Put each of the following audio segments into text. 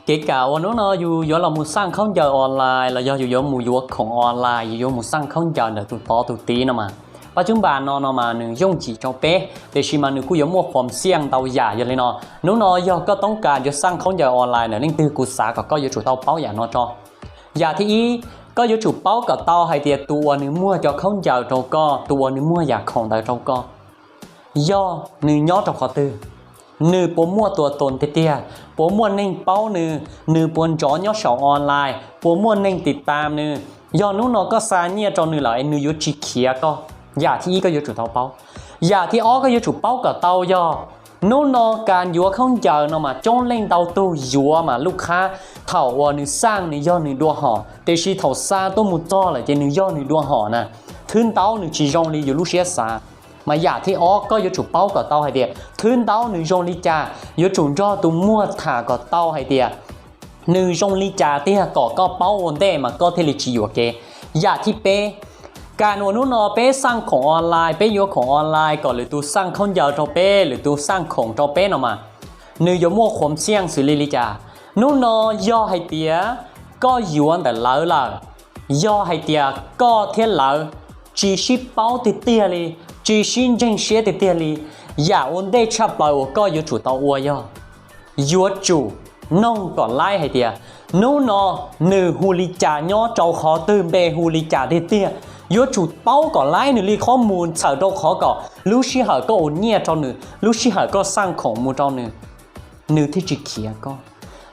Kev kam uas hnub no yus yuav los mus xaj khaub ncaws online los yog yus yuav mus yuav khoom online, yus yuav mus xaj khaub ncaws ntawm tus tod tus tid no mas, pab tswb npas no no mas nws yooj yim rau peb, tiam sis mas nws kuj yuav muaj qhuas xiaj ntau yam. Yog li no, hnub no yog koj toob kas yuav xaj khaub ncaws online ntawm leej twg, kuv xav kom koj yuav tsum tau paub yam no tso. Yam thib ib, koj yuav tsum paub kom tau hais tias tus uas nws muag cov khaub ncaws rau koj, tus uas nws muag yam khoom ntawd rau koj, yog nws nyob rau qhov twg, nws puas muaj tua tus tiag tiag, puas muaj neeg paub nws, nws puas nrov nyob saum online, puas muaj neeg tiv tam nws. Yog hnub no koj xa nyiaj rau nws lawm es nws yuav tsis khiav koj. Yam thib ib koj yuav tsum tau paub. Yam thib ob koj yuav tsum paub kom tau yog, hnub no kas yuav khaub ncaws no mas coob leej ntau tug yuav mas lub khab, thaum uas nws xaj nws yog nws dua hom, tiam sis thaum xa tuaj mus txog lawm ces nws yog nws dua hom na. Thwb ntaub nws tsis zoo li yus lub siab xav. Mas yam thib ob koj yuav tsum paub kom tau hais tias thwb ntaub nws zoo li cas, yuav tsum nrog tus muag tham kom tau hais tias nws zoo li cas tiag kom koj paub ua ntej mas koj thiaj li tsis yuam kev. Yam thib peb, kas uas hnub no peb xaj khoom online, peb yuav khoom online kom lwm tus xaj khaub ncaws rau peb, lwm tus xaj khoom rau peb no mas, nws yuav muaj qhuas xiaj xws li li cas. Hnub no yog hais tias koj yuav ntawm lawv lawm, yog hais tias koj thiab lawv tsis sib paub tiag tiag li, tsis sib ntseeg siab tiag tiag li, yam ua ntej tshaj plaws uas koj yuav tsum tau ua yog yuav tsum noog kom laib hais tias hnub no nws hu li cas, nyob rau qhov twg, npe hu li cas tiag tiag. Yuav tsum paub kom laib nws li qhov mus txhawm rau qhov kom lub sij hawm koj ua nyiaj rau nws, lub sij hawm koj xaj khoom mus rau nws, nws thiaj tsis khiav koj.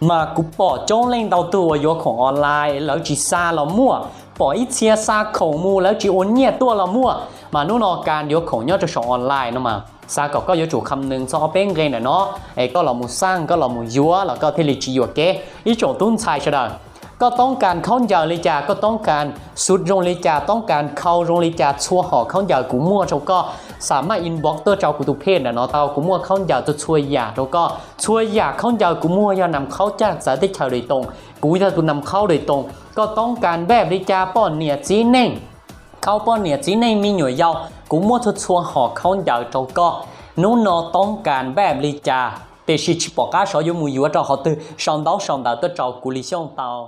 Mas kuv pom coob leej ntau tug uas yuav khoom online lawv tsis xa los muaj, pom ib txhia xa khoom mus lawv tsis ua nyiaj tuaj los muaj. Mas hnub no kas yuav khoom nyob rau saum online no mas xav kom koj yuav tsum kham nws txog ob peb nqe ntawm no, es koj los mus xaj, koj los mus yuav los koj thiaj li tsis yuam kev. Ib tsoom tub ntxhais sawv daws, koj toob kas khaub ncaws li cas, koj toob kas xuv zoo li cas, toob kas khau zoo li cas, txhua hom khaub ncaws kuv muag rau koj, xam maj inbox tuaj rau kuv tus page ntawm no tau, kuv muaj khaub ncaws txhua txhua yam rau koj. Txhua yam khaub ncaws kuv muag yog nam khaub caj txawv teb chaws doy toos, kuv yog tus nam khaub doy toos. Koj toob kas npaj li cas, poj niam txiv neej, khau poj niam txiv neej me nyuam yaus, kuv muaj txhua txhua hom khaub ncaws rau koj. Hnub no toob kas npaj li cas, tiam sis tsis pom qab xav yuav mus yuav rau qhov twg, sau ntaub sau ntawv tuaj rau kuv li xyooj tau.